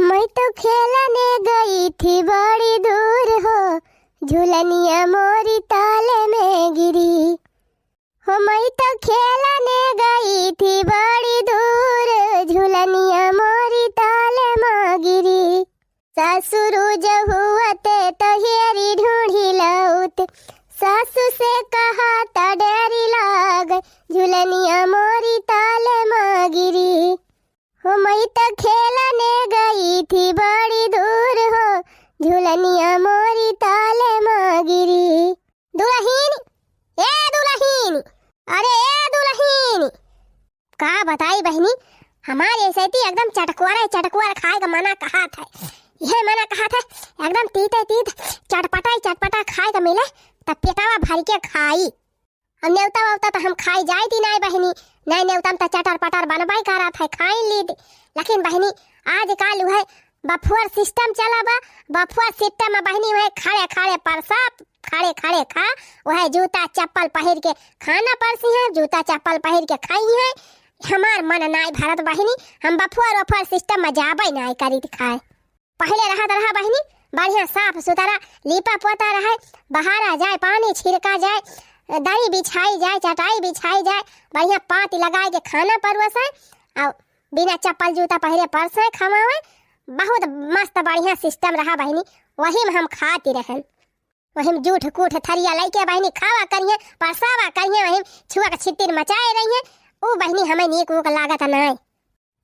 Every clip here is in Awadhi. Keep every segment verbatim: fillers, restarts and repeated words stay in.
मैं तो खेलने गई थी बड़ी दूर हो, झुलनिया मोरी ताले में गिरी। हो मैं तो खेलने गई थी बड़ी दूर, झुलनिया मोरी ताले में गिरी। सासुरु जहुवते तोहरी ढूढ़ी लौत, सासु से कहा त डेरी लाग, झुलनिया मोरी ताले में गिरी। हो मैं तो खेलने गई थी बड़ी दूर हो, झुलनिया मोरी ताले में गिरी। दुलहिन, ए दुलहिन, अरे ए दुलहिन, का बताई बहिनी, हमार ऐसे ती एकदम चटकुआर, चटकुआर खाए का मना कहत है, यह मना कहत है, एकदम तीते तीत चटपटा, चटपटा खाए का मिले, तब पेटवा भर के खाई। अब नेवता वेवता त हम खाई जाइत ही नाई बहिनी, नाई नेवता में त चटर पटर बनबाई करत है, खाई लीत। लेकिन बहिनी, आज काल उहे buffet system चला बा, buffet system में बहिनी उहे खड़े खड़े परसा, खड़े खड़े खा, उहे जूता चप्पल पहिर के खाना परसी है, जूता चप्पल पहिर के खाई है। हमार मन नाई भरत बहिनी, हम buffet वफेट system में जाबे नाई करीत खाए। पहिले रहत रहा बहिनी, बढ़िया साफ सुथरा लीपा पोता रहे, बहारा जाए, पानी छिड़का जाए, दरी बिछाई जाए, चटाई बिछाई जाए, बढ़िया पाती लगाए के खाना परोसे, और बिना चप्पल जूता पहिरे परसे खवावे, बहुत मस्त बढ़िया system रहा बहिनी। वही में हम खाती रहन, वही में जूठ कूठ थरिया लइके बहिनी खावा करिए, परसावा करिए, वही में छुआ के छितिर मचाए रहिए। उ बहिनी हमें नीक उक लागत नाई।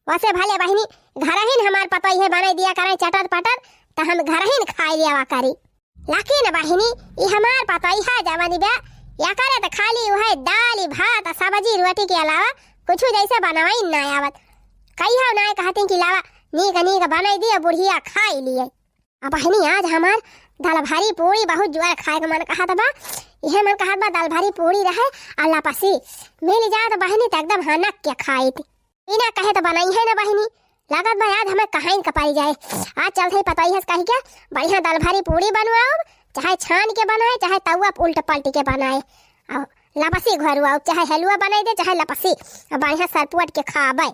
वैसे भले बहिनी, घरहिन हमार पतोहिए बनाई दिया करे चटर पटर, त हम घरहिन खाई लेवा करी। लेकिन बहिनी, ई हमार पतोहिया जवन बा, एकरे त खाली उहे दाल, भात, सब्जी, रोटी के अलावा कुछ जैसे बनवाई ना आवत। कहियो ना कहती कि लावा नीक नीक बनाई दिया, बुढ़िया खाई लिए। अब बहिनी, आज हमार दाल भारी पूरी बहुत जोर खाए के मन कहत बा। इहे मन कहत बा दाल भारी पूरी रहे और लपसी मिल जाए त बहिनी त एकदम हनक के खाइत। बिना कहे त बनाई है ना बहिनी, लागत बा आज हमें कहाइन का पाई जाए। आज चलते ही पतोहिया से कही के बढ़िया दाल भारी पूरी बनवाओ, चाहे छान के बनाए, चाहे तउआ उल्ट पलट के बनाए, और लपसी घरुआओ, चाहे हलुआ बनाई दे, चाहे लपसी, और बढ़िया सरपुअट के खाबे।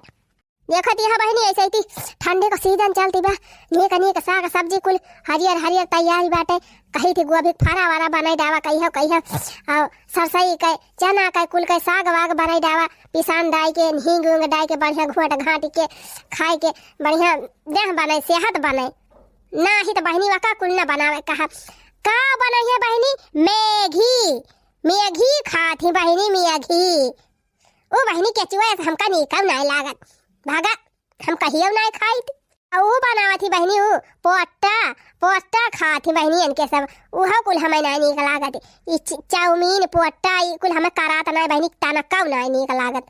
देखत यह बहिनी, ऐसे ही ठंडी का season चलती बा, नीक नीक साग सब्जी कुल हरियर हरियर तैयारी बाटे। कही थी गोभी के फरा वरा बनाई डावा, कही हो, कही हो, और सरसई के, चना के, कुल के साग वाग बनाई डावा, पिसान डाई के, हींग ऊंग डाई के, बढ़िया घोट घाट के खाए के, बढ़िया देह बने, सेहत बने। ना ही तो बहिनी वका कुल ना बनावे कहा। का बनाई है बहिनी? मैगी, मैगी खात ही बहिनी, मैगी। ओ बहिनी, केचुआ से हमका नीकम नाय लागत। भागा, हम कहियो नाय खाइत। आ ऊ बनावत ही बहिनी, ऊ पोट्टा, पोट्टा खात ही बहिनी, इनके सब। उहो कुल हमें नाय नीक लागत। ई च-, चाउमीन, पोट्टा, ई कुल हमें करात नाय बहिनी, तनका नाय नीक लागत।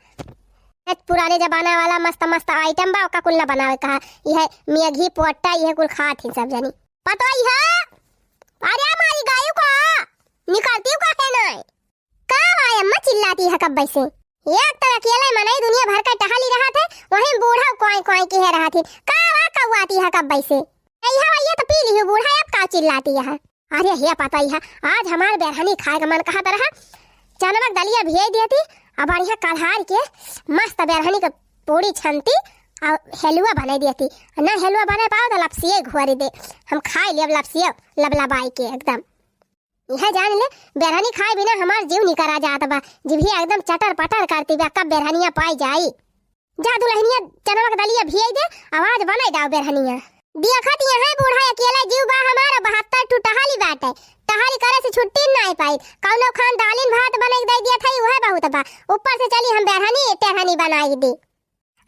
ए पुराने जमाना वाला मस्त मस्त item बा, ओका कुल ना बनावे कहा। इहे मैगी, पोट्टा, इहे कुल खात ही सब जनी। पतोहिया, अरे मारी गायु का, निकलती हूँ काहे नाय? का बा अम्मा चिल्लाती है कब्बे से? एक तो अकेले मनई दुनिया भर का टहली रहत है, वहीं बूढ़ा क्वाई क्वाई किहे रहत है। का बा कौआती है कब्बे से? ए, इहा भैया तो पी लिहु बूढ़ा, अब का चिल्लाती है? अरे हे पतोहिया, आज हमार बेरहनी खाए का मन कहत रहा, चनवा के दलिया भिजई देती, अब बढ़िया कल्हार के मस्त बेरहनी के पूरी छनती और हेलुआ बनाई देती। ना हेलुआ बनाई पाओ तो लपसिए घोरी दे, हम खाई लेब लपसिए लबलबाई के एकदम। इहे जान ले, बेरहनी खाए बिना हमार जीव निकरा जात बा। जिभिया एकदम चटर पटर करती बा, कब बेरहनिया पाई जाई। जा दुलहिनिया, चनवा के दलिया भिजई दे, आवाज बनाई दाव बेरहनिया। देखत यहाँ बूढ़ा अकेला जीव बा हमार, बहत्तर ठू टहली बाटे। टहली करे से छुट्टी नाय पाई। कौनो खान दालिन भात बनाई दे दिया था, उहे बहुत बा। ऊपर से चली हम बेरहनी टेरहनी बनाई दी।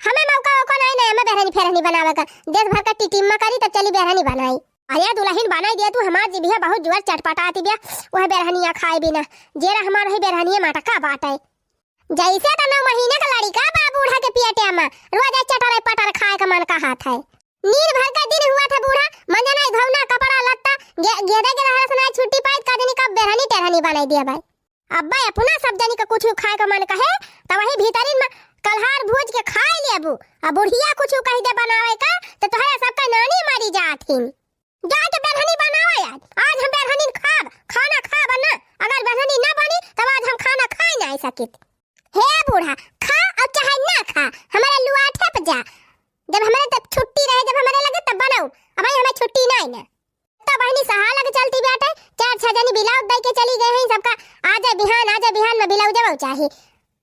हमें मौका ओका नाई, नाई, हमें बेरहनी फेरहनी बनावे का। देश भर का टिटिम्मा करी तब चली बेरहनी बनाई। अरे दुलहिन बनाई दिया तू, हमार जिभिया बहुत जोर चटपटाती बिया, वह बेरहनिया खाए बिना। जेरा हमार वही बेरहनिया मटका बाटे। जैसे तो नौ महीने का लड़िका बा बूढ़ा के पेटे में, रोज चटर पटर खाए का मन कहत है। नींद भर का दिन हुआ था बूढ़ा, मंजना घौना कपड़ा लत्ता, गे-, गेदे के रहस ना छुट्टी पाई, का जनी कब बेरहनी टेरहनी बनाई दिया भाई। अब्बा अपना सब जनी का कुछ खाए का मन कहे, त वही भीतरिन में कल्हार भूज के खाए लेबू। आ बुढ़िया कुछ कह दे बनावे का, त तोहरे सबका नानी मरी जात हिन। जाके बेरहनी बनावा आज, आज हम बेरहनी खाब, खाना खाब ना, अगर बेरहनी ना बनी, तब आज हम खाना खाए ना सकित। हे बूढ़ा, खा और चाहे ना खा, हमारे लुआठे पे जा। जब हमारे तब छुट्टी रहे, जब हमारे लगे तब बनाओ, छुट्टी नाई ना। तो बहिनी सहालक चलती बाटे, चार छह जनी ब्लाउज दे के चली गए हैं सबका, आ जाए बिहान, आ जाए बिहान में ब्लाउजवा चाही।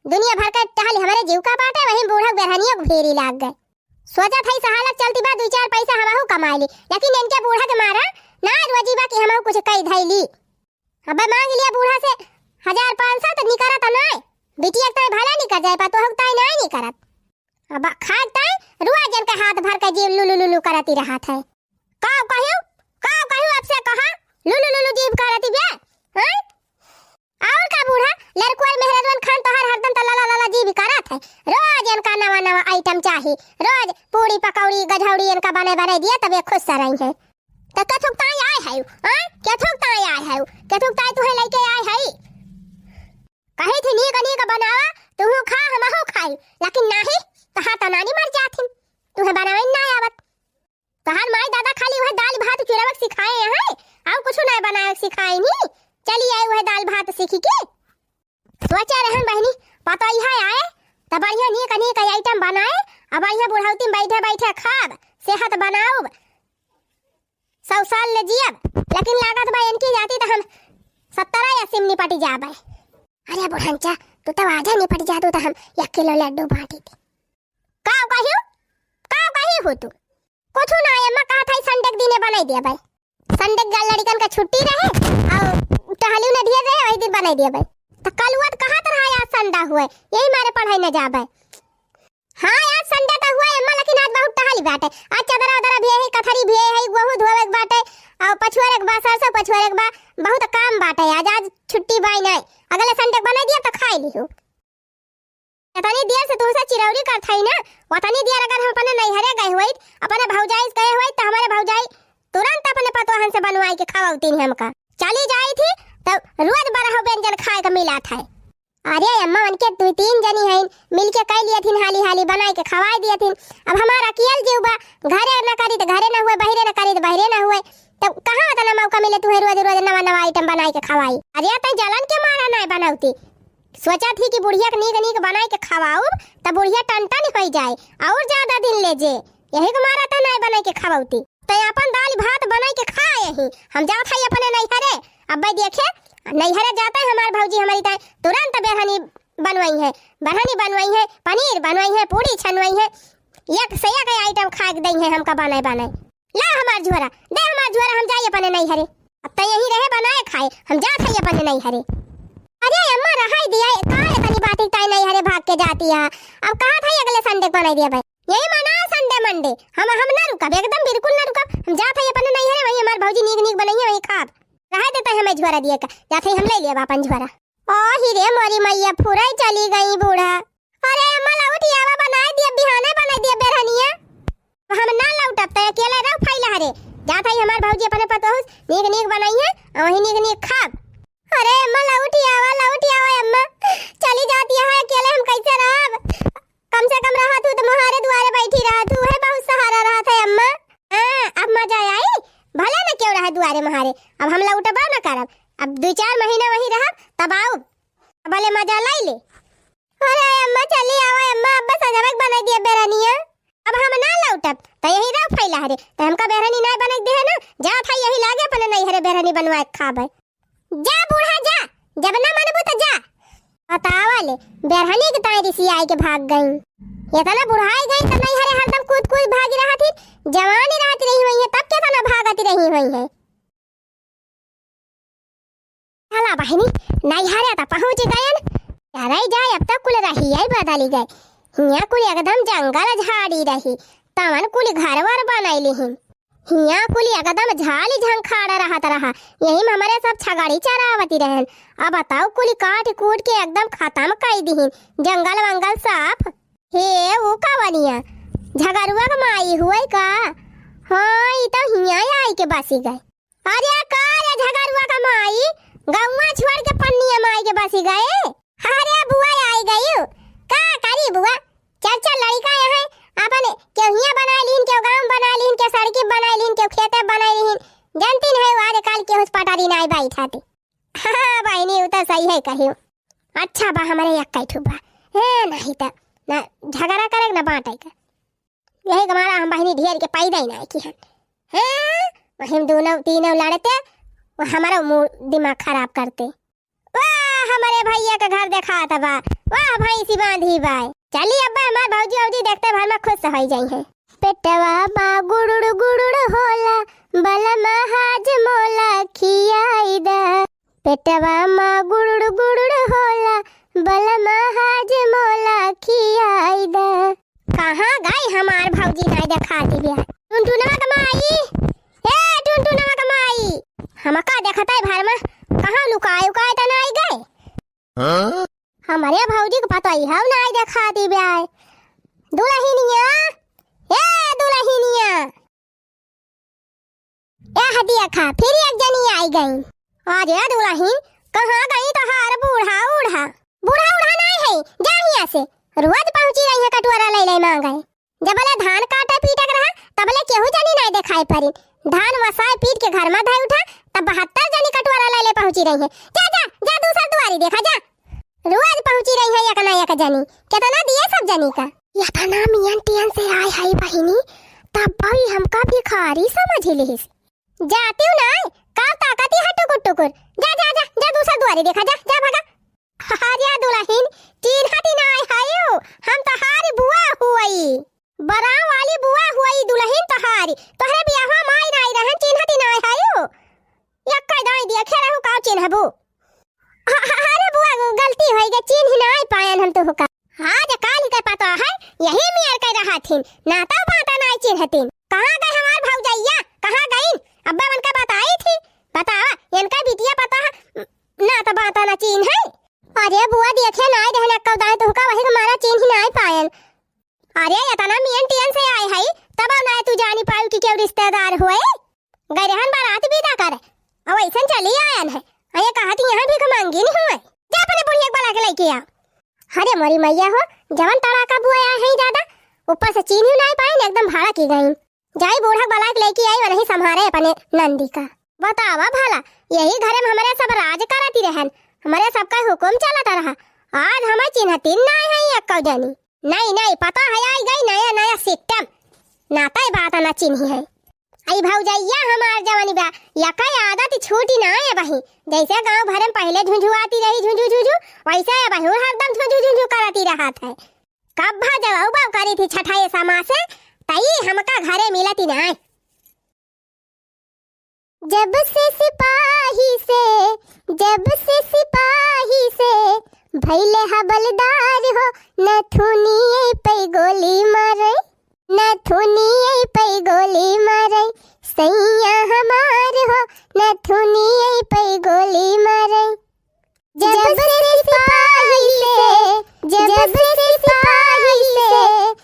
दुनिया भर के टहल हमरे जीव का बाटे, वहीं बूढ़ा बेरहनिया को फेरी लाग गए। सोचत है सहालक चलती बा, दो चार पैसा हमहू कमाई ली, लेकिन इनके बूढ़ा के मारा ना रोजी बा कि हमहू कुछ कई धई ली। अबे मांग लिया बूढ़ा से हजार पाँच सौ तो निकरत नाय। बिटिया के ताई भले निकर जाए, पर तोहक ताई नाय निकरत। अब खाए ताई रुआ जन के हाथ भर के जीव लुलु लुलु करती रहत है। का कहियो, का कहियो आपसे कहा, लुलु लुलु जीव करती बे, हैं? और का बूढ़ा, लड़कुआ मेहरारुअन खान तोहार हरदम त लाला लाला जीव करत है। रोज इनका नवा नवा आइटम चाही, रोज पूड़ी पकौड़ी गझौड़ी इनका बने बने दिया तबे खुश से रही है। त केथुक ताई आए है, हैं? केथुक ताई आए है, केथुक ताई तुहे लेके आए है। कही थी नीक नीक बनावा, तुहू खा हमहू खाई, लेकिन नाही, तहार त नानी मर जाथिन, तुहे बनावे ना आवत। तहार माई दादा खाली वह दाल भात चुरवक सिखाए हैं, और कुछ ना बनाए सिखाए नी। चली आई वह दाल भात सीखी के। सोचे रहन बहिनी, पतोहिया आए, त बढ़िया नीक नीक आइटम बनाए, अब बढ़िया बुढ़ौती में बैठे बैठे खाब, सेहत बनाउब, सौ साल ले जियब, लेकिन लागत बा इनकी जाति त हम सत्तर अस्सी में निपट जाबे। अरे बुढ़नचा, तू तो आजा निपट जा, तू तो हम एक किलो लड्डू बांटी थी। का कहियो, का कही हो तू? कुछ ना अम्मा, कहा था संडे के दिने बनाई दिया भाई। संडे के लड़िकन का छुट्टी रहे और टहलियो न दिए रहे, वही दिन बनाई दिया भाई। तो कल हुआ तो कहा तो रहा आज संडा हुए, यही मारे पढ़ाई न जाबे। हाँ, आज संडे तो हुआ अम्मा, लेकिन आज बहुत टहली बाटे। आज चदरा उदरा भी है, कथरी भी है, गोहूँ धोवे के बाटे, और पछुआरे के बा, सरसों पछुआरे के बा, बहुत काम बाटे आज। आज छुट्टी बाई नहीं, अगले संडे के बनाई दिया तो खाई लिहू। इतनी देर से तुमसे चिरौरी करत हई ना, उतनी देर अगर हम अपने नैहरे गए होइत, अपने भौजाई से गए होइत, तो हमारे भौजाई तुरंत अपने पतोहन से बनवाई के खवाउतीन हमका। चली जाई थी, तो रोज बरहो व्यंजन खाए के मिलत है। अरे अम्मा, उनके दो तीन जनी हैं, मिलके कई लिए थिन, हाली हाली बनाई के खवाई दिए थिन। अब हमारा अकियल जीव बा, घरे न करी तो घरे न हुए, बहिरे न करी तो बहिरे न हुए, तो कहाँ इतना मौका मिले तुहे रोज रोज नवा नवा आइटम बनाई के खवाई? अरे तई जलन के मारा नाय बनौती, सोचा थी कि बुढ़िया के नीक नीक बनाई के खवाउब, त बुढ़िया टन टन होई जाए और ज्यादा दिन ले जे, यही के मारा त नाय बनाई के खवाउती। तई अपन दाल भात बनाई के खा यही, हम जात हई अपने नैहरे। अब्बे देखे, नैहरे जाते हमार भौजी हमारी ताई तुरंत बेरहनी बनवाई है, बेरहनी बनवाई है, पनीर बनवाई है, पूड़ी छनवाई है, एक से एक आइटम खाए के दई है हमका बनाए बनाए। ला हमार झोरा, दे हमार झोरा, हम जाई अपने नैहरे। अब त यहीं रहे बनाए खाए, हम जात हई अपने नैहरे। अरे अम्मा, रहाई दिया, का इतनी बात है, ताई नैहरे भाग के जाती है? अब कहा था अगले संडे को बनाई दिया भाई। यही मना संडे मंडे, हम, हम ना रुकब, एकदम बिल्कुल ना रुकब, हम जात हई अपने नैहरे, वहीं हमार भौजी नीक नीक बनई है, वहीं खाब। रहाई देता है हमें झोरा दिए का, जात हई हम ले लिया अपन झोरा। ओ ही रे मोरी मैया, फुराई चली गई बूढ़ा। अरे अम्मा लौट आवा, बनाए दिया, बिहाने बनाए दिया बेरहनिया। हम ना लौटब, तै अकेले रह फैला हरे। जात हई हमार भौजी अपने पतोहू से नीक नीक बनाई है, और वही नीक नीक खाब। अरे अम्मा लौट आवा, लौट आवा अम्मा, चली जाती है अकेले, हम कैसे रहब? कम से कम रहत हूँ तो मोहारे दुआरे बैठी रहत हूँ, है बहुत सहारा रहत है अम्मा। हाँ, अब मजा आई, भले न क्यों रहे दुआरे मोहारे, अब हम लौटबा न करब, अब दो चार महीना वहीं रहब, तब आउब, भले मजा लाई ले। अरे अम्मा चली आवा अम्मा, अब बस अजबक बनाई दिया बेरहनिया। अब हम ना लौटब, त यही रह फैला हरे, त हमका बेरहनी ना बनाई दे है ना, जात हई यही लागे अपने नैहरे बेरहनी बनवा के खाबे। जा बूढ़ा जा, जब ना मनबू त जा। बतावा ले, बेरहनी के ताई रिसियाई के भाग गई। इतना बुढ़ाई गई त नैहरे हरदम कूद कूद भागी रहत ही, जवानी रहत रही हुई है तब कितना भागत रही हुई है। चला बहिनी, नैहरे त पहुँच गयन। अरे जाए, अब तक कुल रहिया बदली गए। हियाँ कुल एकदम जंगल झाड़ी रही, तवन कुल घर वर बनैली हिन। हियाँ कुल एकदम झाली झंखाड़ रहत रहा, यही में हमरे सब छगड़ी चरावती रहन। अब बताओ, कुल काट कूट के एकदम खत्म कई दिहिन, जंगल वंगल साफ। हे, ऊ का बनिया, झगरुआ के माई हुए का? हाँ, ई तो हियाँ आई के बसी गए। अरे का रे झगरुआ का माई, गौवा छोड़ के पन्निया माई के बसी गए? अरे बुआ आई गई, का करी बुआ, चार चार लड़का यहाँ अपन केहू हियाँ बनाए लीन, केहू गाँव बनाए लीन, केहू सड़की बनाए लीन, केहू खेते बनाए लीन, जानती नहीं आज काल केहू से पटारी नाई बैठाती। हाँ बहिनी, उ तो सही है कहियो। अच्छा बा हमरे एक ठू बा, हे नहीं त ना झगड़ा करे ना बांटे के। यही के मारा हम बहिनी ढेर के पैदा ही ना की हन। हैं? वही में दोनों तीनों लड़ते, वो हमारा मूड दिमाग खराब करते। वाह, हमरे भइया के घर देखात बा। वाह, भैंसी बांधी बाय। चली, अब्बे हमार भौजी औजी देखते भर में खुश होइ जइहैं। पेटवा मा गुड़ुड़ गुड़ुड़ होला, बलमा हाजमोला खियाई दा। पेटवा मा गुड़ुड़ गुड़ुड़ होला, बलमा हाजमोला खियाई दा। कहाँ गई हमार भौजी, नाई देखाती बिया। टुनटुनवा के माई, ए टुनटुनवा के माई, हमका देखत है भर में, कहाँ लुकाए उकाए त नाई गए? हाँ? हमरे भौजी के पतोहिया नाई देखाती बिया। दुलहिनिया, ए दुलहिनिया। ए हदिया खा, फिर एक जनी आई गई। अरे दुलहिन, कहाँ गई तोहार बूढ़ा उढ़ा? बूढ़ा उढ़ा नाई है, जा हियाँ से। रोज पहुँची रही है कटोरा ले ले मांगे। जबले धान काटे पीटे के रहा, तबले केहू जनी नाई देखाई पड़ी। धान वसाए पीट के घर में धई उठा, तब बहत्तर जनी कटोरा ले ले पहुँची रही है। जा, जा, जा, दूसर दुआरी देखा, जा। रोज पहुँची रही है एक ना एक जनी। केतना दिए सब जनी का? एतना मियन टियन से आए है बहिनी, तब भी हमका भिखारी समझ लिहिस। जातिउ नाई, का ताकती है टुकुर टुकुर। जा, जा, जा, जा, दूसर दुआरी देखा, जा, जा, भागा। अरे दुलहिन, चिन्हती नाई हयू, हम तोहारी बुआ हुई। बराव वाली बुआ हुई दुलहिन तोहारी। तोहरे बियाहवा माई नाई रहन, चिन्हती नाई हयू। यक्का दाई देखे रहू का चिन्हबू। अ-, अ-, अरे बुआ, गलती होई गई, चिन्ह नाई पायन हम तोहका। हाँ, जे काल के पता है, यही मेर के रहथिन, नाता बाता नाई चिन्हतिन। कहाँ गए हमार भौजैया, कहाँ गईन? अब्बा उनका बताई थी, बतावा, इनका बिटिया पता है, नाता बाता ना चिन्ह है। अरे बुआ, देखे नाई रहन अक्का दाई तोहका, वही के मारा चिन्ह नाई पायन। अरे, एतना मियन टियन से आए हई, तब ना तू जानी पायू कि केहू रिश्तेदार होए। गए रहन बारात विदा करे, अउ अइसन चली आयन है। अये कहत यहाँ भीख मांगिन होए। जा अपने बुढ़िया के बुला के लइके आ। अरे मोरी मैया हो, जवन तड़ाका बुआ आए हई दादा, ऊपर से चीन्ही नाई पाइन, एकदम भड़की गईन। जाई बूढ़ा के बुला के लइके आई, वनही संभारे अपने नंदी का। बतावा भला, यही घरे में हमरे सब राज करती रहन, हमरे सबका हुकुम चलत रहा। आज हमें चिन्हतिन नाई है एक्को जनी। नहीं, नहीं, पता है, आई गई नया, नया system। नाता ही बात ना चिन्ही है। आई भौजैया हमार जवानी बा, यका आदत छूटी ना है बही। जैसे गांव भर में पहले झुंझुआती रही, झुंझु, झुंझु, वैसे अब हूँ हरदम झुंझु, झुंझु करती रहत है। कब भा जब औ बाऊ करी थी छठाई समा से, तई हमका घरे मिलती ना है। जब से सिपाही से, जब से सिपाही से भइले हवलदार हो, नथुनिये पे गोली मारे, नथुनिये पे गोली मारे, सैया हमार हो, नथुनिये पे गोली मारे। जब से सिपाही से, जब से सिपाही से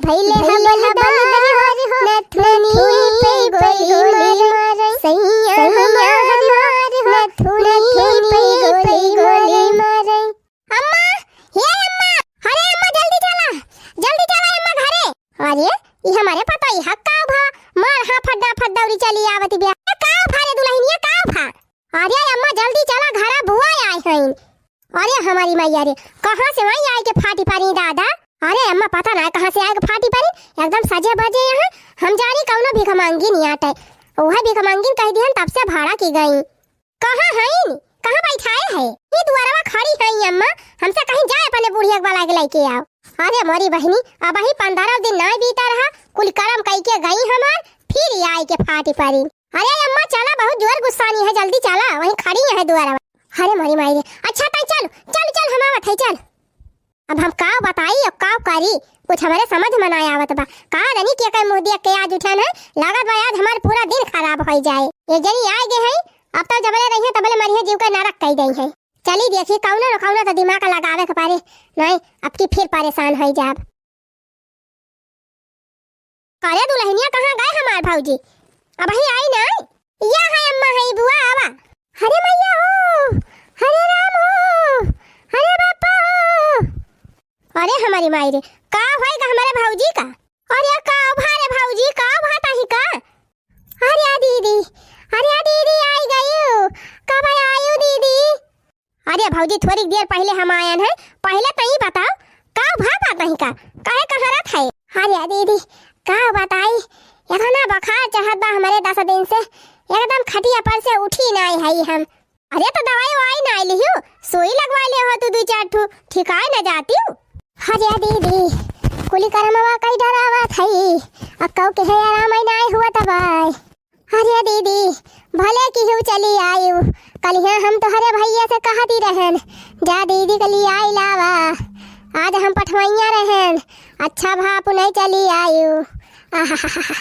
भइले हवलदार हो, नथुनी पे गोली मारे, सैया हमार हो, नथुनी पे गोली मारे। अम्मा, हे अम्मा, अरे अम्मा, जल्दी चला, जल्दी चला अम्मा घरे। अरे, ई हमरे पतोहिया का भा, मार हाँ फड्डा फड्डौरी चली आवत बिया। का भा रे दुलहिनिया, का भा? अरे अम्मा, जल्दी चला, घरा बुआ आए हईन। अरे हमारी मैया रे, कहाँ से वहीं आए के फाटी परी दादा? अरे अम्मा, पता ना कहाँ से आए के फाटी परी, एकदम सजे बजे यहाँ। हम जानी कौनो भिखमंगिन आटे, वह भिखमंगिन कह दिहन, तब से भड़की गई। कहाँ हईन? कहाँ बैठाए है? ई दुआरवा खड़ी हई अम्मा, हमसे कहीं जाए अपने बुढ़िया के बुला के लइके आओ। अरे मोरी बहिनी, अबही पंद्रह दिन नाई बीता रहा, कुल करम कई के गई हमार, फिर आए के फाटी परी। अरे अम्मा, चला, बहुत जोर गुस्सानी है, जल्दी चला, वहीं खड़ी है दुआरा। अरे मोरी माई रे, अच्छा ताई, चल, चल, चल, हम आवत है, चल। अब हम का बताई, अब का करी, कुछ हमरे समझ में ना आवत बा। का जानी के कई मुँह दिया के आज उठन है, लागत बा आज हमार पूरा दिन खराब हो जाए। ये जनी आए गए हैं, अब तो जबले रही है, तबले मरिहे जीव का नरक कई गई है। चली देखी, कौनो न कौनो तो दिमाग लगावे के पड़े, नहीं अब की फिर परेशान हो जाब। अरे दुलहिनिया, कहाँ गए हमार भौजी? अबही आई नाई? या है अम्मा, है बुआ, आवा। अरे मैया हो, अरे राम हो, अरे बापा हो। अरे हमारी माई रे, का होई का हमारे भौजी का? अरे का भा रे भौजी, का भा ताही का? अरे दीदी, अरे दीदी आई गयू, कब आयू दीदी? अरे भौजी, थोड़ी देर पहले हम आयन है, पहले तो ई बताओ, का भा बात नहीं का, काहे कहाँ रहत है? अरे दीदी, का बताई, एतना बुखार चढ़त बा हमरे दस दिन से, एकदम खटिया पर से उठी नाई हई हम। अरे तो दवाई ववाई नाई लिहू, सुई लगवाई लेहू तू दुइ चार ठू, ठिकाए न जातिउ। अरे दीदी, कुली करमवा कई डरावत हई, अक्कऊ के है आराम ही नाई हुआ तबाय। अरे दीदी, भले किहू चली आयु, कलिहा हम तोहरे भइया से कहती रहन, जा दीदी के लियाई लावा, आज हम पठवइया रहन, अच्छा भाप नहीं चली आयु। आहाहाहा।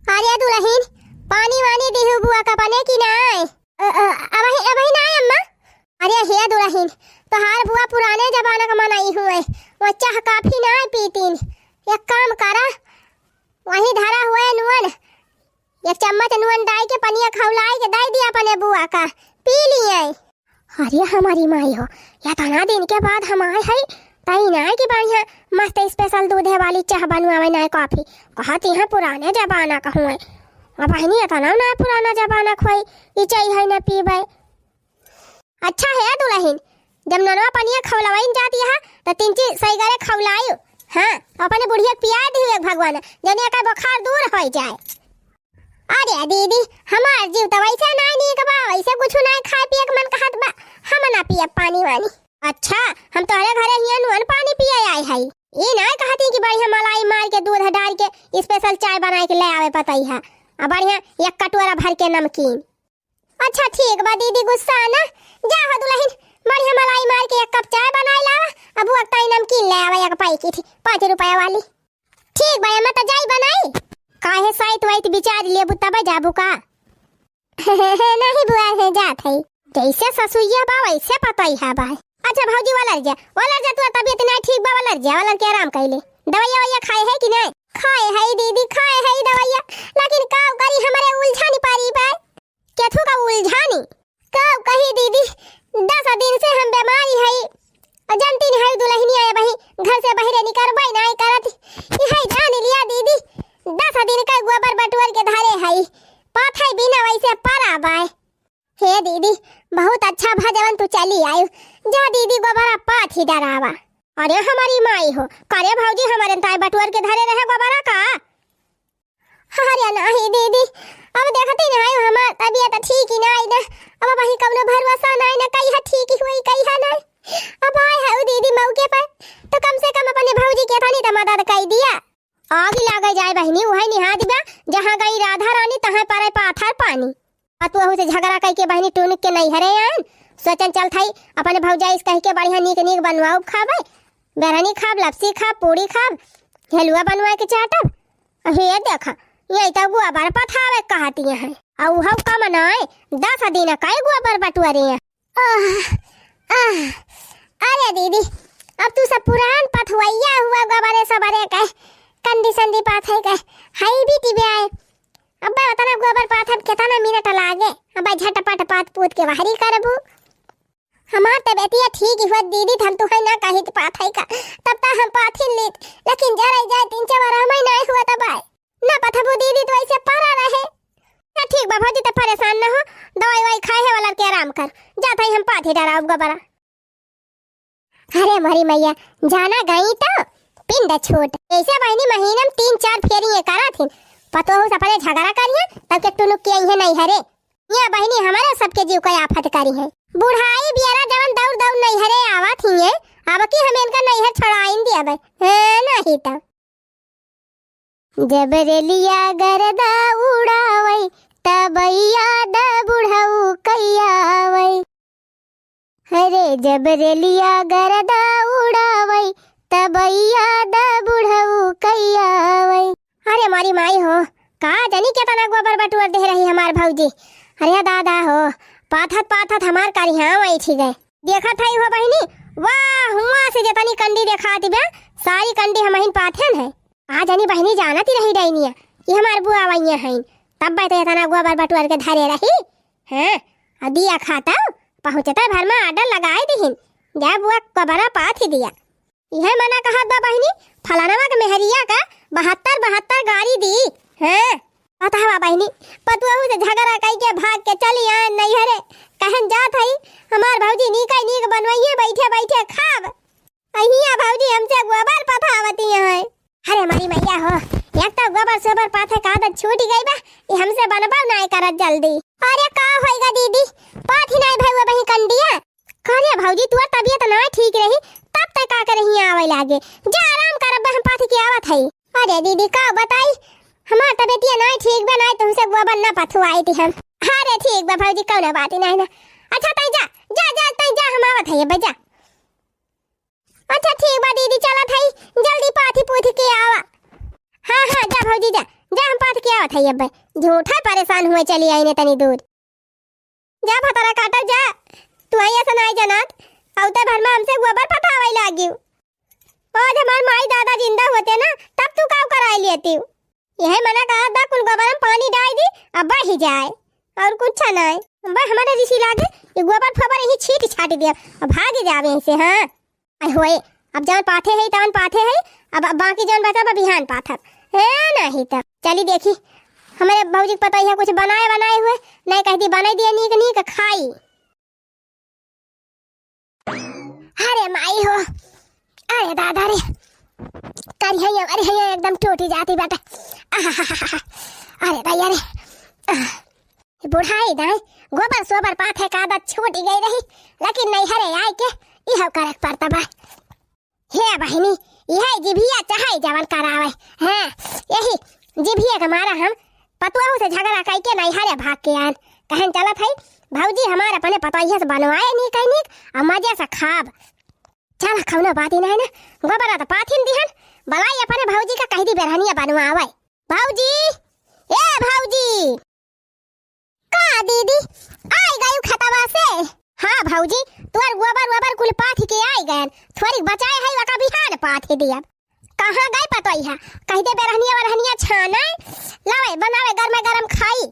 अरे दुलहिन, पानी वानी दिहू बुआ का पने की नाय? अ, अ, अबही, अबही नाय अम्मा। अरे हे दुलहिन, तोहार बुआ पुराने जमाना का मनई हुए, वो चाह काफी नाय पीतीन। एक काम करा, वहीं धरा हुए नुअन, एक चम्मच नुअन डाई के पनिया खौलाई के दाई दिया अपने बुआ का, पी लिए। अरे हमारी माई हो, एतना दिन के बाद हम आए हई, तई नाय कि बढ़िया मस्त special दूधे वाली चाह बनवावे नाय कॉफी, कहत यहाँ पुराने जमाना का हुए। अब बहिनी एतना नाय पुराना जमाना का हुए, ई चाही है न पीबे। अच्छा हे दुलहिन, जब ननवा पनिया खौलवाइन जाती है, तो तीन चीज सही करे खौलायु। हाँ, अपने बुढ़िया के पिया दिहु एक भगवान, जने एकर बुखार दूर होइ जाए। अरे दीदी, हमार जीव तो वैसे नाय नीक बा, वैसे कुछ नाय खाए पिए के मन कहत बा, हम ना पियब पानी वानी। अच्छा, हम तोहरे घरे हियाँ नुअन पानी पिए आए हई। ई नाय कहती कि बढ़िया मलाई मार के दूध डाल के special चाय बनाए के ले आवे पतई है, आ बढ़िया एक कटोरा भर के नमकीन। अच्छा ठीक बा दीदी, गुस्सा ना, जा हो दुलहिन, बढ़िया मलाई मार के एक कप चाय बनाई लावा, अब वो ताई नमकीन ले आवा एक पैकेट पाँच रुपया वाली। ठीक बा अम्मा, त जाई बनाई। काहे साइत वाइत बिचार लेबू तब जाबू का? नहीं बुआ, है जात है। जैसे ससुइया बा वैसे पतई है बा। अच्छा भौजी वलर जा, वलर जा, तोर तबियत नहीं ठीक बा, वलर जा, वलर के आराम कैले। दवाइया वैया खाए है कि नहीं? खाए है दीदी, खाए है दवाइया, लेकिन का करी, हमरे उलझानी पारी बा। केथू का उलझानी? का कही दीदी, दस दिन से हम बीमारी हई। और जानती नहीं है दुलहिनिया, ये बही घर से बहिरे निकरबे नाय करत। यही जान लिया दीदी, दस दिन का गोबर बटुअर के धरे हई। पाथई बिना वैसे परा बाय। हे दीदी, बहुत अच्छा भा जवन तू चली आयु। जा दीदी गोबरा पाथी डरावा। अरे हमारी माई हो, करे भौजी हमारे ताई बटुअर के धरे रहे गोबरा का? अरे नाही दीदी, अब देखती नाही हमार तबियत ठीक ही नाही ना, अब वही कौनो भरोसा नाही ना, कहिया ठीक ही हुई, कहिया नाही। अब आए है दीदी मौके पर, तो कम से कम अपने भौजी के तनी तो मदद कर दिया। आग लागे जाए बहिनी, उहे निहा दिबा, जहाँ गई राधा रानी, तहाँ परे पाथर पानी। पतोहू से झगड़ा कइके बहिनी टुनुक के नैहरे आइन, सोचन चलत हई, अपने भौजाई से कहिके बढ़िया नीक नीक बनवाउब खाबे, बेरहनी खाब, लपसी खाब, पूड़ी खाब, हेलुआ बनवा के चाटब। हे देखा, ये तो गोबर पथावे कहती हैं। अउ उहउ कम नाय, दस दिन कई गोबर बटुअरे हैं। आह, आह, अरे दीदी, अब तू सब पुरान पथवैया हुआ गोबरे सबरे के, कंदी संदी पाथे के, हाई भी टिबे आए। अब्बे ओतना गोबर पाथन केतना मिनट लागे? अब्बे झटपट पाथ पूथ के बाहरी करबू। हमार तबियतिया ठीक ही हुआ दीदी, त हम तुहई ना कहित पाथई का, तब त हम पाथिन लीत, लेकिन जरा जाए तीन चार बार हमई नाय हुआ तब आए। ना पथबू दीदी तो ऐसे परा रहे। ना ठीक बा भौजी, त परेशान ना हो, दवाई वाई खाए है वाला के आराम कर, जात हई हम पाथी डराउब गोबरा। अरे मोरी मैया, जाना गई तो पिंड छूट। ऐसे बहिनी महीने में तीन चार फेरी ये करा थी। पतोहू से पहले झगड़ा करिए, तब के टुनुक के अइहे नैहरे। ये बहिनी हमारे सबके जीव का आफत करी है। बुढ़ाई बियारा जवन दौड़ दौड़ नैहरे आवा थी ये, अब की हम इनका नैहर छोड़ाइन दिया बे। हाँ, नहीं तो। जब रेलिया गर्दा उड़ावै, तब याद बुढ़ऊ कई आवै। अरे जब रेलिया गर्दा उड़ावै, तब याद बुढ़ऊ कई आवै। अरे मोरी माई हो, का जानी केतना गोबर बटुअर देह रही हमार भौजी। अरे दादा हो, पाथत पाथत हमार करिहा वैठी गए। देखत हई हो बहिनी, वाह, हुआँ से जेतनी कंडी देखात बा, सारी कंडी हमहिन पाथेन है। आ जानी बहिनी जानत ही रही डैनिया कि हमार बुआ वैया हईन, तब बैठे एतना गोबर बटुअर के धरे रही। हाँ, आ दिया खाता, पहुँचते भर में order लगाए दिहिन, जा बुआ कबरा पाथी दिया। इहे मना कहत बा बहिनी, फलानवा के मेहरिया का बहत्तर बहत्तर गारी दी। हाँ, बतावा बहिनी, पतुआहू से झगड़ा कई के भाग के चली आए नैहरे, कहन जात हई, हमार भौजी नीक ही नीक बनवइहे, बैठे बैठे खाब। अहिया भौजी हमसे गोबर पथावती हैं। अरे मोरी मैया हो, एक तो गोबर सोबर पाथे का आदत छूट गई बा, ई हमसे बनबो नाय करत जल्दी। अरे का होइगा दीदी, पाथी नाय भउआ बही कंडिया। अरे भौजी, तोर तबियत नाय ठीक रही, तब तक का करे हियाँ आवे लागे। जा आराम कर, अब हम पाथी के आवत हई। अरे दीदी, का बताई, हमार तबियतिया नाय ठीक बा, नाय तुमसे गोबर ना पथुआई थी हम। अरे ठीक बा भौजी, कौनो बात ही नाय ना। अच्छा तई जा, जा, जा, तई जा, हम आवत हई, अब जा। अच्छा ठीक बा दीदी, चलत हई, जल्दी पाथी पूथी के आवा। हाँ, हाँ, जा भौजी, जा, जा, हम पाथी के आवत हई। अब झूठा परेशान हुए चली आई ने तनी दूर। जा भतरा काटा जा, तू आई ऐसा नाय जानत, औते भर में हमसे गोबर पथावे लागी। आज हमार माई दादा जिंदा होते ना, तब तू का कराई लेती। यही मना कहा था, कुल गोबर में पानी डाल दी, अब बढ़ ही जाए, और कुछ ना है। बस हमारे ऋषि लागे, ये गोबर फोबर यही छीट छाट दिया, अब भाग जावे ऐसे। हाँ, आई होए, अब जौन पाथे है, तौन पाथे है, अब, अब बाकी जौन बचा, अब बिहान पाथब। है नहीं तब। चली देखी, हमारे भौजी के पता है कुछ बनाए, बनाए हुए, नहीं कहती, बनाई दिया नीक, नीक खाई। अरे माई हो, अरे दादा रे, करिहैया, अरे हैया एकदम टूटी जाती बाटे। आहाहाहा। अरे दैया रे, आह, बुढ़ाई दाई, गोबर सोबर पाथे का आदत छूट गई रही, लेकिन नैहरे आए के इहो करे के पड़ता बा। हे बहिनी, इहे जिभिया चाहे जवन करावे। हाँ, यही जिभिया के मारा हम पतोहू से झगड़ा कई के नैहरे भाग के आन। कहन चलत हई, भौजी हमार अपने पतोहिया से बनवाए नीक है नीक, आ मजे से खाब। चल, कौनो बात ही नहीं ना, गोबरा तो पाथिन दिहन, बलाई अपने भौजी का कह दी बेरहनिया बनवावे। भौजी, ए भौजी। का दीदी, आई गयू खेतवा से? हाँ भौजी, तोर गोबर वोबर कुल पाथी के आई गयन, थोड़ी बचाए है, वका बिहान पाथी दिया। कहाँ गई पतोहिया? कह दे बेरहनिया वरहनिया छाने, लावे बनावे गरमे गरम खाई।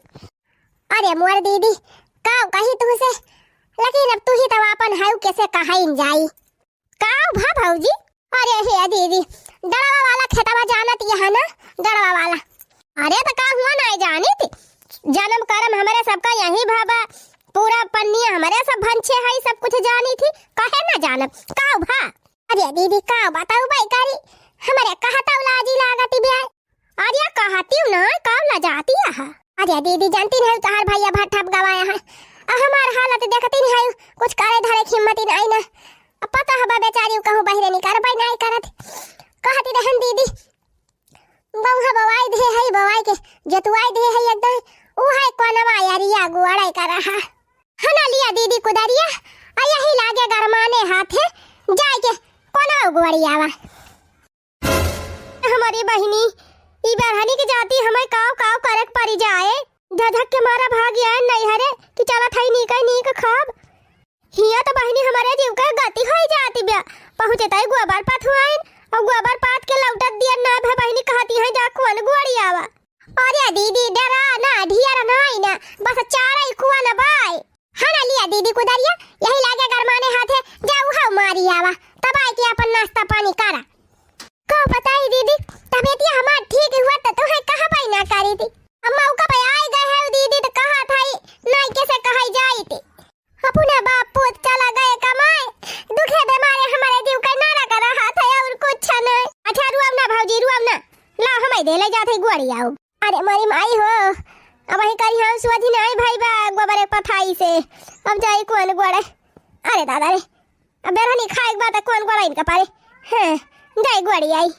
अरे मोर दीदी, का कही तुहसे, लेकिन अब तू ही तो आपन है, कैसे कहाइन जाई। का भा भौजी? अरे हे दीदी, डड़वा वाला खेतवा जानत यहाँ ना, डड़वा वाला। अरे त का हुआ ना जानित, जन्म कर्म हमरे सबका यही भा बा, पूरा पन्निया हमरे सब भंछे है, सब कुछ जानी थी, कहे ना जानब, का भा? अरे दीदी, का बताऊ बाई करी, हमरे कहता लाजी लागत बे। अरे कहती ना, का लजाती है? अरे दीदी, जानती नहीं तोहार भैया भट्ठा गवाया है, आ हमार हालत देखती नहीं है, कुछ करे धरे की हिम्मत ही नहीं ना। अब पता है बा बेचारी कहूँ बहिरे निकर पाई नहीं करत। कहती रहन दीदी, बउहा बवाई दे है, बवाई के जतुआई दे है एकदम, ऊ है कोनवा यारिया गुआड़ाई कर रहा। हना लिया दीदी कुदारिया, आ यही लागे गरमाने हाथे, जाए के कोनवा गुआड़ियावा। हमारी बहिनी, ई बेरहनी के जाती हमें काव काव करे के परी जाए। झझक के मारा भाग आए नैहरे कि चलत हई नीक नीक खाब। हिया तो बहिनी हमारे जीव के गति होई जाती ब्या। पहुँचे तई गोबर पथुआइन और गोबर पाथ के लौटत दिया ना भे बहिनी कहती है जा कुआन गुआड़ियावा। अरे दीदी डरा ना, ढियर ना आई ना, बस चारा ही कुआन बाय। हना लिया दीदी कुदारिया, यही लागे गरमाने हाथे, जा उहाव मारी आवा, तब आए के अपन नाश्ता पानी करा। का बताई दीदी, तबियतिया हमार ठीक हुआ त तोहे कहबई ना करी थी। अम्मा उका पे आई गए है दीदी त कहा था ही, नाई कैसे कहाई जाई थी। अपने बाप पूत चला गए कमाए, दुखे बीमारे हमारे जीव का नारा कर रहा था और कुछ नहीं। अच्छा रुआव ना भौजी, रुआव ना, ला हमें दे ले जाते गुआड़ियावा। अरे मोरी माई हो, अब वही करी हम सुअधी नाई भाई बा, गोबरे पथाई से। अब जाई कौन गोड़े? अरे दादा रे, अब बेरहनी खाए के बाद कौन गोड़ा इनका पारे? हाँ, जाई गोड़ी आई।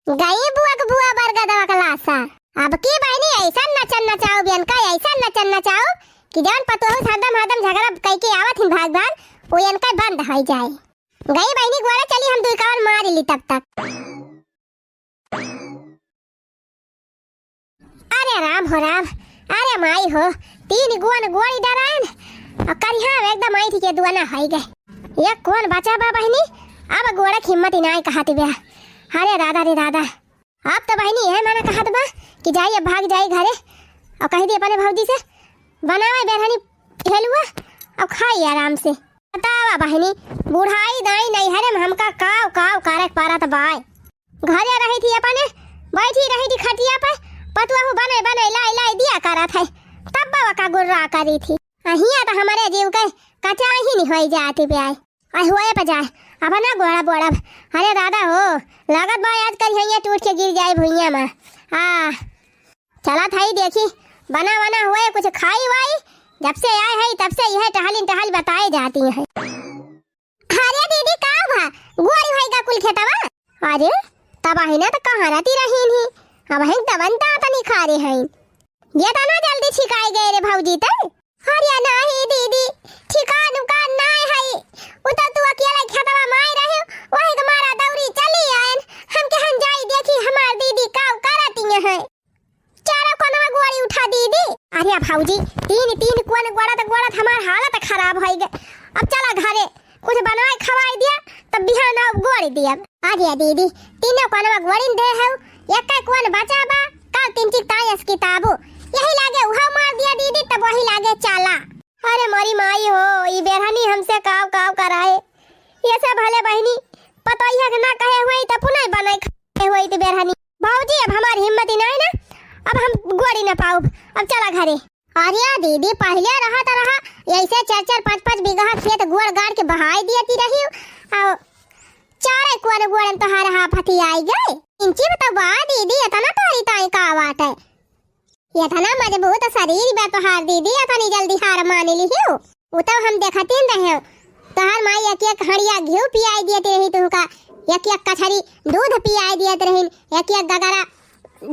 गई बुआ के बुआ बरगदवा के लासा। अब की बहिनी ऐसा नचन नचाओ, बियन का ऐसा नचन नचाओ कि जौन पतोहू हरदम हरदम झगड़ा कई के आवत हिन भाग भाग, वो इनका बंद हो जाए। गई बहिनी गोड़ा, चली हम दुई कावर मार ली तब तक। अरे राम हो राम, अरे माई हो, तीन गुअन गोड़ी डरायन, और करिहा एकदम ऐठी के दुआना होई गए। ये कौन बचा बा बहिनी, अब गोड़ा की हिम्मत ही नाई कहती बे। अरे दादा रे दादा, अब तो बहिनी यह मना कहत बा कि जाई अब भाग जाई घरे, और कह दी अपने भौजी से बनावे बेरहनी हेलुआ, और खाई आराम से। बतावा बहिनी, बुढ़ाई दाई नैहरे में हमका काव काव करे के परत बाय। घरे रही थी अपने, बैठी रही थी खटिया पे, पतुआहू बने बने लाई लाई दिया करत है, तब बाबा का गुर्रा करी थी। आ हिया तो हमारे जीव के कचाही नहीं होई जाती प्याय। आई हुए पे जाए, अब ना गोड़ब, गोड़ब। अरे दादा हो, लागत बा आज करिहैया टूट के गिर जाए भुइयाँ मा। आ, चलत हई देखी, बना वना हुए कुछ खाई वाई। जब से आए हई तब से यह टहलिन टहल बताए जाती हैं। अरे दीदी, का भा? गोड़ी भई का कुल खेतवा? अरे, तब आही ना त कहाँ रहती रहीन ही? अब हिंग तवन ता तनी खा रे हईन। ये तना जल्दी छिकाए गए रे भौजी तै? अरे नाही दीदी, ठिकान उकान नाय हई। उ तो तू अकेला खेतवा माय रहे, वही के मारा दौरी चली आयन। हम कहन जाई देखी हमार दीदी का करती हैं। चारों कोनवा गोड़ी उठा दीदी। अरे भौजी, तीन तीन कोन गोड़त गोड़त हमार हालत खराब होई गए। अब चला घरे, कुछ बनाए खवाई दिया, तब बिहान अब गोड़ी दिया। अरे दीदी, तीनों कोनवा गोड़ी दे है, एक कोन बचा बा, का तीन चिक तायस किताबो। यही लागे उहा मार दिया दीदी, तब वही लागे चाला। अरे मोरी माई हो, ई बेरहनी हमसे काव काव कराए। ये सब भले बहिनी, पतोहिया के ना कहे हुई त पुनः बनाए खाए हुई त बेरहनी। भौजी, अब हमारी हिम्मत ही नहीं ना, अब हम गोड़ी ना पाउब, अब चला घरे। अरे दीदी, पहिले रहा त रहा, ऐसे चार चार पाँच पाँच बीघा खेत गोड़ गाड़ के बहाई दियती रही, और चारे कुआरे गोड़न तोहार हाफती आई गए। इंची बताओ बा दीदी, इतना तोहरी ताई का बात है? इतना मजबूत शरीर बा तोहार दीदी, इतनी जल्दी हार मान लिहियो। उ तो हम देखतिन रहे, तोहार माई एक एक हड़िया घिउ पियाई दियत रही तुहका, एक एक कछरी दूध पियाई दियत रही, एक एक गगरा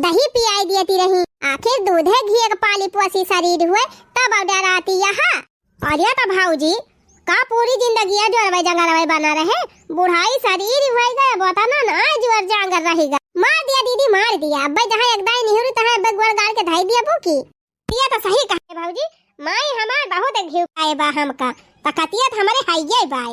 दही पियाई दियत रही। आखिर दूधे घी के पाली पोसी शरीर हुए, तब डराती यहाँ। अरे त भौजी, का पूरी जिंदगी जोरवे जंगलवे बना रहे? बुढ़ाई शरीर हुए गए, बोतना ना जोर जांगर रही गए। मार दिया दीदी, मार दिया। अब्बे जहाँ एक दाई निहुरी तहाँ अब्बे गोड़ गाड़ के धाई दिया बूकी। ये तो सही कहे भौजी, माई हमार बहुत घिउ खाए बा हमका, त कतियत हमरे हाइये बाय।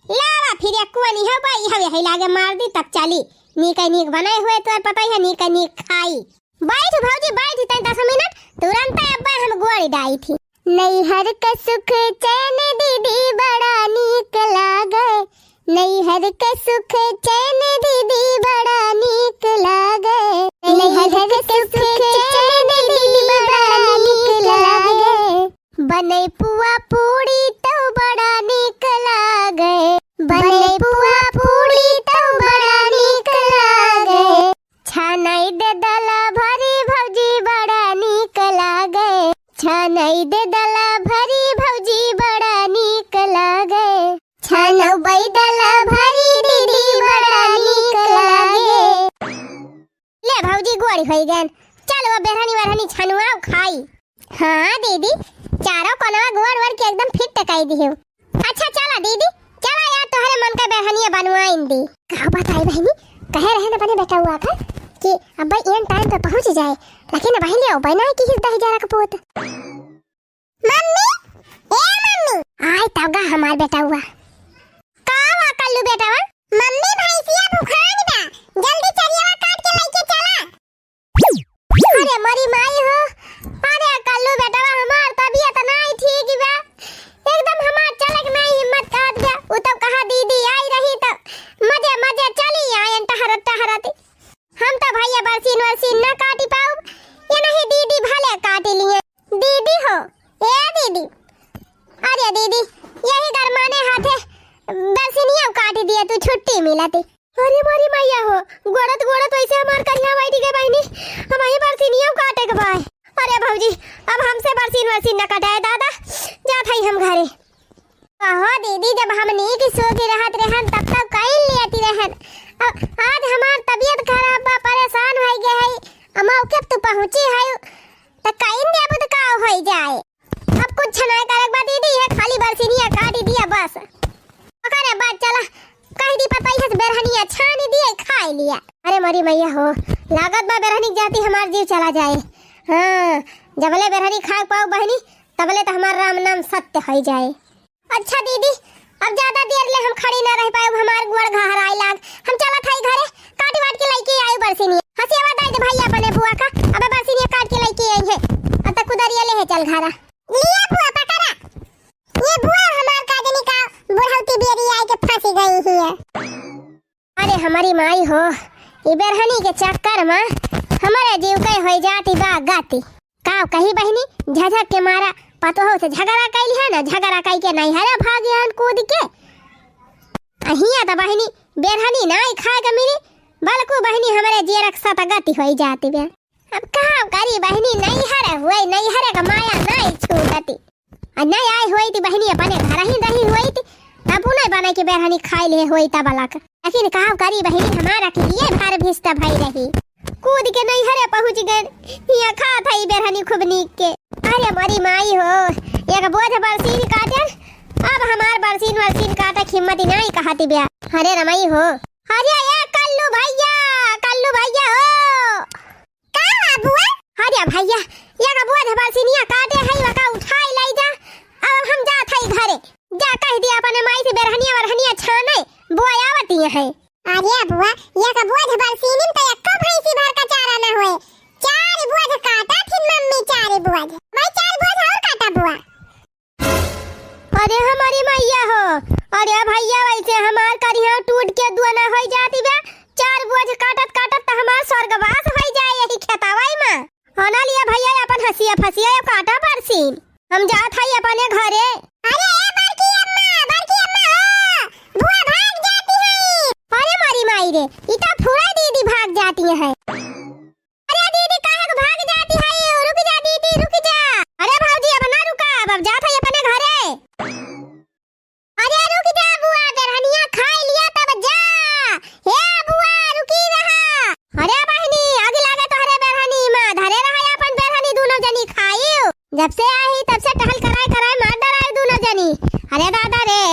लावा फिर एक कुआनी हो बाई, हम यही लागे मार दी तब चली। नीक नीक बनाए हुए तोर पतोहिया, नीक नीक खाई। बैठ भौजी, बैठ तनी दस मिनट, तुरंत अब्बे हम गोड़ी डाई थी। नैहर के सुख चैन दीदी बड़ा नीक लागे, नैहर के सुख चैन दीदी बड़ा नीक लागे, नैहर के सुख चैन दीदी बड़ा नीक लागे। बनै पुआ पूड़ी तौ बड़ा नीक लागे, बनै पुआ पूड़ी तौ बड़ा नीक लागे। छानै दे दला भरी भौजी बड़ा नीक लागे, छानै दे दला भरी भौजी बड़ा नीक लागे, छानौ बै दला भरी दीदी बड़ा नीक लागे। ले भौजी, गोड़ी होई गन, चल वो बेरहनी वेरहनी छनुआव खाई। हाँ दीदी, चारों कोनवा गोड़ वोड़ के एकदम फिट कई दिहेउ। अच्छा चला दीदी, चला यार, तोहरे मन का बेरहनिया बनवाइन दी। का बताई बहिनी, कहे रहे न अपने बेटउआ का कि अब्बे एन टाइम पे पहुँच जाए, लेकिन बहिनी अब्बे ना किहिस दही जरा के पूत। मम्मी, ए मम्मी, आय तब गा हमार बेटउआ। का हुआ कल्लू बेटवा? मम्मी भैंसिया भुखान बा, जल्दी चरियावा काट के लइके चला। अरे मोरी माई हो, अरे कल्लू बेटवा हमार तबियत नाई ठीक बा, एकदम हमार चलक नाई हिम्मत करत बा। उ तो कहा दीदी आई रही तो मजे मजे चली आयन टहरत टहरत। हम तो भैया बरसीन वरसीन ना काटी पाउब, ये नहीं दीदी भले काटी लिए। दीदी हो, ए दीदी, अरे दीदी, यही गरमाने हाथे बरसीनिया काटी दिए, तू छुट्टी मिलती। अरे मोरी मैया हो, गोड़त गोड़त वैसे हमार करिया बैठ गए बहिनी, हम ही बरसीनिया काटे के बाय। अरे भौजी, अब हमसे बरसीन वरसीन न कटाए दादा, जात हई हम घरे। कहो दीदी, जब हमनी की सोच रहत रहन तब तो कई लेती रहन। अब आज हमार तबियत खराब बा, परेशान होई गए हई, अब मौके पे तू पहुँची है तो कई देबू तो का होई जाए। अब कुछ नहीं करे बा दीदी, ये खाली बरसीनिया काटी दिया बस। ओकरे बाद चला कह दी पतैया से बेरहनिया छानी दिए खाई लिया। अरे मोरी मैया हो, लागत बा बेरहनी के जाती हमार जीव चला जाए। हाँ, जबले बेरहनी खाए पाओ बहिनी, तबले तो हमार राम नाम सत्य होई जाए। अच्छा दीदी, अब ज्यादा देर ले हम खड़ी ना रह पाए, हमार गोड़ घहराए लाग। हम चलत हई घरे, काटी वाट के लइके आई बरसीनिया। हसियावा दाई दे भैया अपने बुआ का, अबे बरसीनिया काट के लइके आई है। अब तक कुदरिया ले है चल घरा। लिया बुआ पकड़ा। ये बुआ हमार काजनी का बुढ़ौती बेरी आई के फंसी गई है। अरे हमारी माई हो, ई बेरहनी के चक्कर में हमारे जीव के होई जाती बा गति। का कही बहिनी, झझक के मारा पतोह से झगड़ा कैली है ना, झगड़ा कई के नैहरे भाग गहन कूद के। अहिया त बहिनी बेरहनी नाई खाए के मिली, बलकु बहिनी हमरे जियरा के सतगति होई जाती बे। अब का करी बहिनी, नैहर हुए, नैहर के माया नाई छूटती। आ नाई आई होई ती बहिनी, अपने घर ही रही होई ती, तब उन्हें बना के बेरहनी खाई ले होई तब अलग। लेकिन का करी बहिनी, हमारा के लिए भार भिस्त भई रही। कूद के नैहरे पहुँच गए, हियाँ खात है बेरहनी खूब नीक के। अरे मोरी माई हो, एक बोझ बरसीन काटे, अब हमार बरसीन वरसीन काटे हिम्मत ही नाई कहती बे। अरे रमई हो, अरे ए कल्लू भैया, कल्लू भैया हो। का है बुआ? अरे भैया, एक बोझ बरसीनिया काटे है, वका उठाई लाई जा। अब हम जात है घरे। जा कह दिया अपने माई से बेरहनिया वरहनिया छाने, बोआवती है। अरे बुआ, एक बोझ बरसीनी में तो एको भैंसी भर का चारा न होए। चार बोझ काटा थी मम्मी, चार बोझ। भाई चार बोझ और काटा बुआ। अरे हमारी मैया हो, अरे भैया वैसे हमार करिया टूट के दुआना होई जाती बे। चार बोझ काटत काटत त हमार स्वर्गवास होई जाए यही खेतवाई में। अना लिया भैया अपन हंसिया फंसिया ये काटा बरसीन। हम जात हई अपने घरे। अरे ए बड़की अम्मा, बड़की अम्मा हो, बुआ भाग जाती है। अरे मारी माई रे, इता फुरा दीदी भाग जाती है। अरे दीदी, काहे को भाग जाती है? रुक जा दीदी, रुक जा। अरे भौजी, अब ना रुका, अब, अब जात है अपने घरे। अरे रुक जा बुआ, बेरहनिया खाई लिया तब जा। हे बुआ, रुकी रहा। अरे बहिनी, आगी लागे तोहरे बेरहनी मा, धरे रहा अपन बेरहनी, दोनों जनी खाइयो। जब से आई तब से टहल कराए कराए मार डराए दोनों जनी। अरे दादा रे,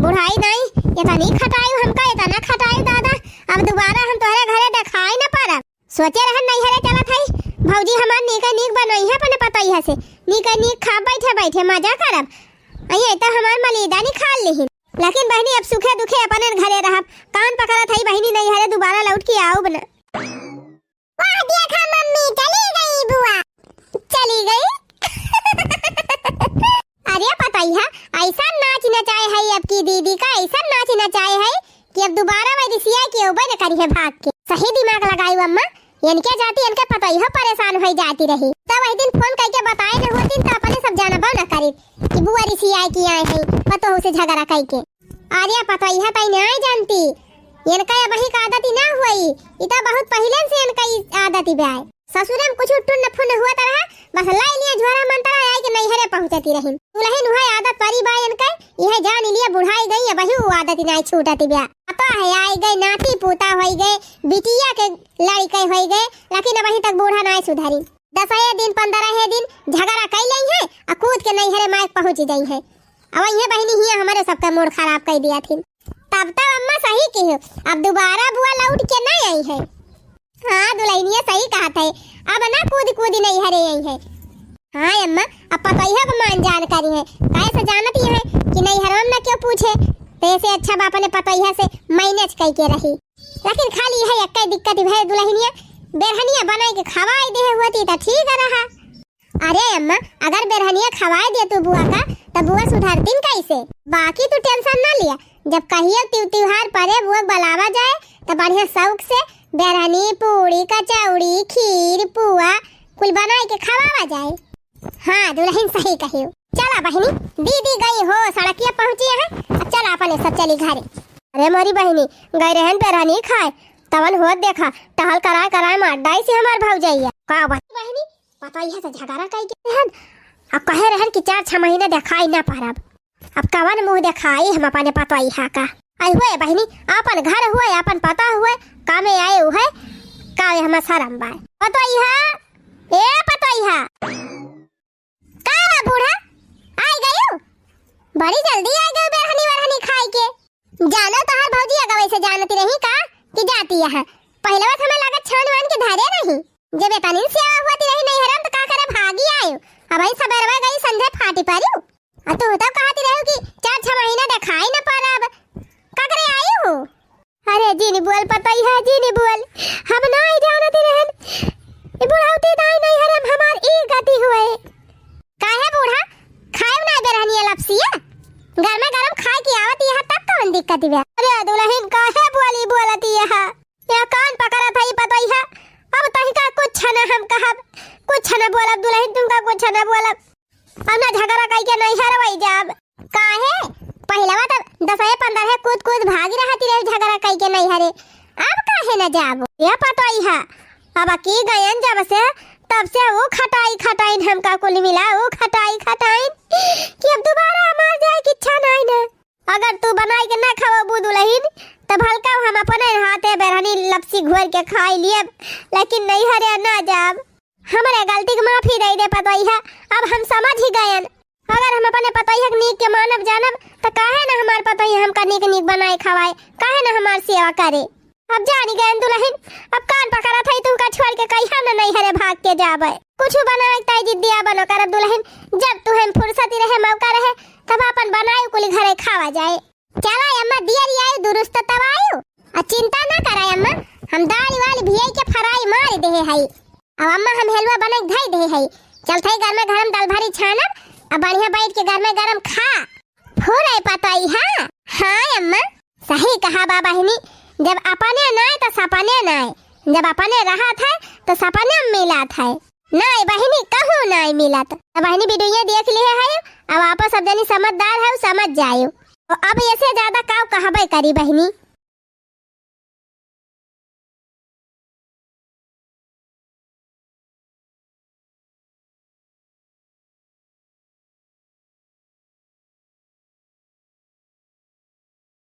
बुढ़ाई नहीं, इतनी खटाई हमका, इतना खटाई दादा, अब दोबारा हम तोहरे घरे देखाई न पारब। सोचे रहन नैहरे चलत हई, भौजी हमार नीके नीक बनई है अपने पतोहिया से, नीके नीक खाब बैठे बैठे मजा करब। अये त हमार मलीदा निकाल लिहिन, लेकिन बहिनी अब सुखे दुखे अपने घरे रहब। कान पकड़त हई बहिनी, नैहरे दोबारा लौट के आउब न। वाह देखा मम्मी, चली गई बुआ। चली गई। अरे पतोहिया, ऐसा नाच नचाए है अब की दीदी का, ऐसा नाच नचाए है कि अब दोबारा वही रिसिया के ऊपर न करी है भाग के। सही दिमाग लगाई अम्मा, इनके जाती इनके पतोहिया परेशान होई जाती रही। तब वही दिन फोन करके बताए न होती तो अपने सब जानबो न करी कि बुआ रिसिया की आए है पतोह से झगड़ा करके। अरे पतोहिया तई नाई जानती, इनका ये वही का आदत ही ना हुई, इता बहुत पहिले से इनका ई आदत ही बे। ससुरे में कुछ टुन्न फुन्न हुआ तरह, बस लाई लिया झोरा मंतरा आई के नैहरे पहुँचती रही। दुलहिन उहे आदत परी बा इनके, इहे जान लिया बुढ़ाई गई, अब वही वो आदत ही नाई छूटती बे। पता है आई गए नाती पोता होई गए, बिटिया के लड़के होई गए, लेकिन अब वहीं तक बूढ़ा नाई सुधरी। दसहे दिन, पन्द्रहे दिन झगड़ा कई लेई है, आ कूद के नैहरे माय पहुँच जाई है। अब ये बहिनी हिया हमारे सबका मूड खराब कर दिया थी। तब तो अम्मा सही की हो, अब दोबारा बुआ लौट के नहीं आई है। हाँ, दुलहिनिया सही कहत है, अब ना कूद कूद नैहरे आई है। हाँ अम्मा, अब पतोहिया को मान जान करी है, कैसे जानती है कि नैहरवा में ना क्यों पूछे, तो ऐसे अच्छा बा अपने पतोहिया से मैनेज कई के रही। लेकिन खाली यह एक दिक्कत भय दुलहिनिया, बेरहनिया बनाई के खवाई दे होती तो ठीक रहा। अरे अम्मा, अगर बेरहनिया खवाए दे तू बुआ का, तब बुआ सुधरतीन कैसे? बाकी तू टेंशन ना लिया, जब कहियो त्यौ-, त्योहार परे बुआ के बुलावा जाए, तब बढ़िया शौक से बेरहनी, पूड़ी, कचौड़ी, खीर, पुआ कुल बनाए के खवावा जाए। हाँ, दुलहिन सही कहियो। चला बहिनी, दीदी गई हो, सड़किया पहुँची है, अब चला अपने सब चली घरे। अरे मोरी बहिनी, गई रहन बेरहनी खाए, तवन होत देखा, टहल कराए कराए मार डाई से हमार भौजैया। का बहिनी, पतोहिया से झगड़ा कई के रहन, अब कहे रहन कि चार छह महीना देखाई ना पारब। अब कवन मुँह देखाई हम अपने पतोहिया का? आई हुए बहिनी, अपन घर हुए, अपन पता हुए, कामे आए हुए, कामे हमार शरम बाय। पतोहिया, ए पतोहिया। का बा बूढ़ा, आई गयू? बड़ी जल्दी आई गयू बेरहनी वरहनी खाई के। जानो तोहार भौजी अगवे से जानती रही का कि जाती यहाँ। पहिले बस हमें लागत छान वान के धरे रही। जब एतनी सेवा होती रही नैहरम त का करे भागी आयु। अब ही सबेरवा गई संझे फाटी परियु। आ तू तो कहती रहू कि चार छह महीना देखाई न पारब। का करे आयु हो? अरे जिन बोल पतोहिया, जिन बोल। हम नाई जानती रहन। ई बुढ़ौती दाई नैहरम हमार ई गति हुए। काहे बूढ़ा? खाएब ना बेरहनिया लपसिया? गरमे गरम खाए के आवत यहाँ तब कौन दिक्कत बा? अरे दुलहिन काहे बोली बोलती यहाँ? या कान पकड़त हई पतोहिया, अब तनिका कुछ न हम कहब, कुछ न बोलब दुलहिन, तुमका कुछ न बोलब। अब ना झगड़ा कई के नैहर वही जाब। काहे? पहिलवा त दसहे पंद्रहे कूद कूद भागी रहती रहे झगड़ा कई के नैहरे। अब काहे न जाबो? ए पतोहिया, अब की गयन जब से, तब से ऊ खटाई खटाइन हमका कुल मिला, ऊ खटाई खटाइन कि अब दोबारा हमार जाए के इच्छा नाई न। अगर तू बनाई के ना खवाबू दुलहिन, त भलका हम अपने हाथे बेरहनी लपसी घोर के खाई लियब, लेकिन नैहरे ना जाब। हमरे गलती के माफी दे दे पतोहिया, अब हम समझ ही गयन। अगर हम अपने पतोहिया के नीक के मानब जानब, त काहे ना हमार पतोहिया हमका नीक नीक बनाए खवाए, काहे ना हमार सेवा करे? अब जानी गयन दुलहिन, अब कान पकड़त हई, तुमका छोड़ के कहिया ना नैहरे भाग के जाबे। कुछ बनाए के ताई जिद्दिया बनो करब दुलहिन, जब तुहें फुर्सती रहे, मौका रहे, तब अपन बनाए कुली घरे खावा जाए। चला अम्मा, दियरी आयु दुरुस्त तब आयु। आ चिंता ना करा अम्मा, हम दाल वाल भियाई के फराई मार देहे हई। अब अम्मा हम हेलुआ बने धई देहे हई। चलत हई गरमे गरम दाल भारी छानब, अब बढ़िया बैठ के गरमे गरम खा। फुरै पतोहिया। हाँ अम्मा, सही कहा बा बहिनी, जब अपने नाय त सपने नाय, जब अपने रहत है त सपने में मिलत है। नाय बहिनी, कहूँ नाय मिलत। त बहिनी वीडियो देख लिए है, अब आप सब जनी समझदार है, समझ जायो। अब ऐसे ज्यादा काव कहबे करी बहिनी।